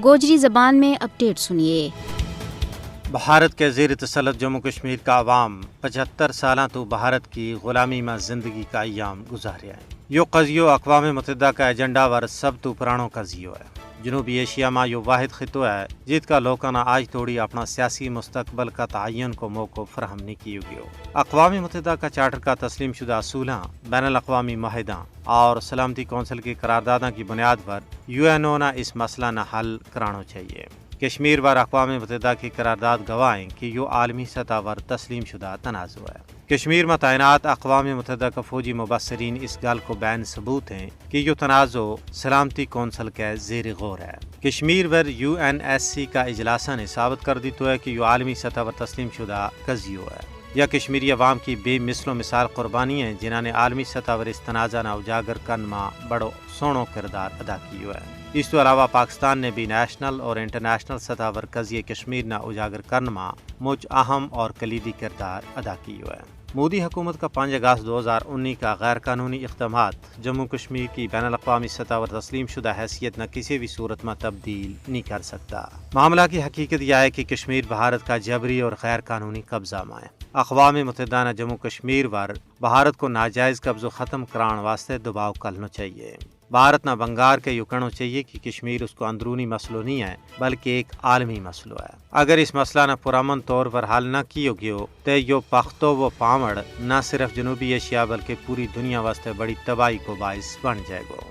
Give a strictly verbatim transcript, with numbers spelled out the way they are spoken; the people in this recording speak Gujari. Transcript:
گوجری زبان میں اپڈیٹ سنیے۔ بھارت کے زیر تسلط جموں کشمیر کا عوام پچہتر سالاں تو بھارت کی غلامی ما زندگی کا ایام گزاریا ہیں۔ یوہ قضیو اقوام متحدہ کا ایجنڈا ور سب تو پرانو قضیو ہے۔ جنوبی ایشیا ما یوہ واحد خطو ہے جت کا لوکاں نا آج توڑی اپنا سیاسی مستقبل کا تعین کو موقع فراہم نہیں کیو گیو۔ اقوام متحدہ کا چارٹر کا تسلیم شدہ اصولاں، بین الاقوامی معاہداں اور سلامتی کونسل کی قرارداداں کی بنیاد پر یو این او نا اس مسئلہ نا حل کرانو چاہیے۔ کشمیر ور اقوام متحدہ کی قرارداد گواہیں کہ یوہ عالمی سطح ور تسلیم شدہ تنازعو ہے۔ کشمیر ما تعینات اقوام متحدہ کا فوجی مبصرین اس گل کو بین ثبوت ہیں کہ یوہ تنازعو سلامتی کونسل کے زیر غور ہے۔ کشمیر ور یو این ایس سی کا اجلاساں نے ثابت کر دیتو ہے کہ یوہ عالمی سطح ور تسلیم شدہ قضیو ہے۔ یا کشمیری عوام کی بے مثل و مثال قربانی ہیں جنہاں نے عالمی سطح ور اس تنازعہ نا اجاگر کرن ما بڑو سونو کردار ادا کیو ہے۔ اس تو علاوہ پاکستان نے بھی نیشنل اور انٹرنیشنل سطح ور قضیے کشمیر نا اجاگر کرن ما مچ اہم اور کلیدی کردار ادا کیو ہے۔ مودی حکومت کا پنج اگست دو ہزار انی کا غیر قانونی اقدامات جموں کشمیر کی بین الاقوامی سطح ور تسلیم شدہ حیثیت نا کسی بھی صورت ما تبدیل نہیں کر سکتا۔ معاملہ کی حقیقت یا ہے کہ کشمیر بھارت کا جبری اور غیر قانونی قبضہ ما ہے۔ اقوام متحدہ نا جموں کشمیر ور بھارت کو ناجائز قبضو ختم کران واسطے دباؤ کرنو چاہیے۔ بھارت نا بنگار کے یوہ کہنو چاہیے کہ کشمیر اس کو اندرونی مسئلو نہیں ہے، بلکہ ایک عالمی مسئلو ہے۔ اگر اس مسئلہ نا پرامن طور پر حل نہ کیو گیو تے یوہ پختو و پاوڑ نہ صرف جنوبی ایشیا بلکہ پوری دنیا واسطے بڑی تباہی کو باعث بن جائے گو۔